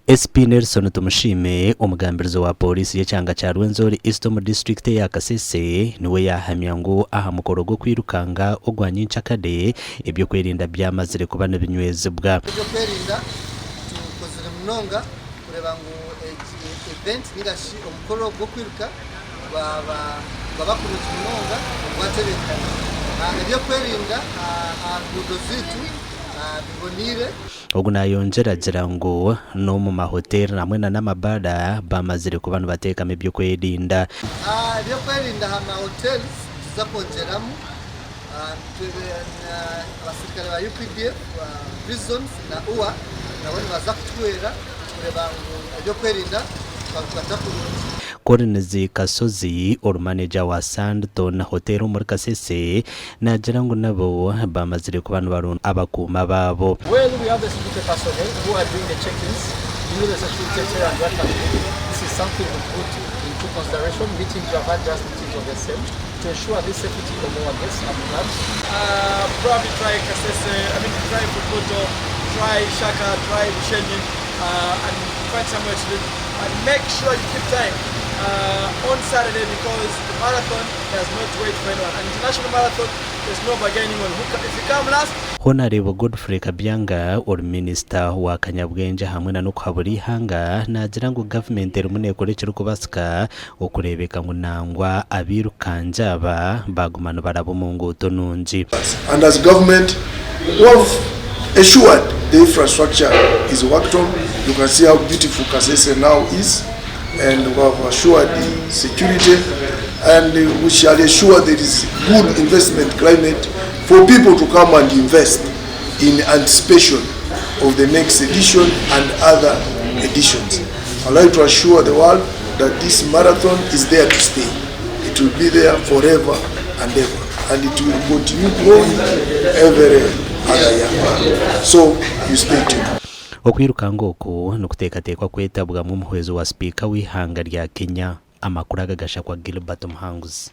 SP Nelson Tumusiime, omugambirizi wa Pooriisi y'ekyanga kya Rwenzori East omu disiturikiti eya Kasese niwe yaahamya ngu aha mukoro gw'okwirukanga ogwa nyenkyakare, eby'okwerinda byamazire kuba nibinywezibwa. Eby'okwerinda tukozire munonga kureeba ngu egi event ninga shi omukoro gw'okwiruka gwaba gwaba kurungi munonga gwatebeekana. Eby'okwerinda aha nguudo zaitu biboneire. Ogu nayongyera agira ngu n'omu mahoteeri hamwe na n'amabaara bamazire kuba nibateekamu eby'okwerinda. Eby'okwerinda aha ma hotels nituza kwongyeramu abasirikare ba UPDF, prisons na UWA nabo nibaza kutuhwera kureeba ngu eby'okwerinda twabikwata kurungi. Collins Kasozi ori maneja wa Sandton Hotel omuri Kasese Naagira ngu nabo baamazire kuba nibaronda abakuumi abaabo. Well we have the security personnel who are doing the check-ins, you know the security here and what have you, this is something we put into consideration, meetings we have had just meetings of the same to ensure the safety of our guests and clubs. Probably try Kasese, I mean try Fort try Shaka, try Bushenyi and find somewhere to live and make sure you keep time on Saturday because the marathon does not wait for anyone and international marathon there's no bargaining on who if you come last Honourable Godfrey Kabyanga ori minisita wa kanyabwengye hamwe na n'okuhabura eihanga naagira ngu gavumenti erimu neekora ekirikubaasika okureebeka ngu nangwa abairukangi aba baaguma nibaraba omu nguuto nungi. And as government we have assured the infrastructure is worked on, you can see how beautiful Kasese now is and we have assured the security and we shall ensure there is good investment climate for people to come and invest in anticipation of the next edition and other editions. I'd like to assure the world that this marathon is there to stay. It will be there forever and ever and it will continue growing every other year. So you stay tuned. Okwirukanga oku nikuteekateekwa kwetabwamu omuhwezi wa sipiika w'eihanga rya Kenya. Amakuru aga gashakwa Gilbert Muhanguzi.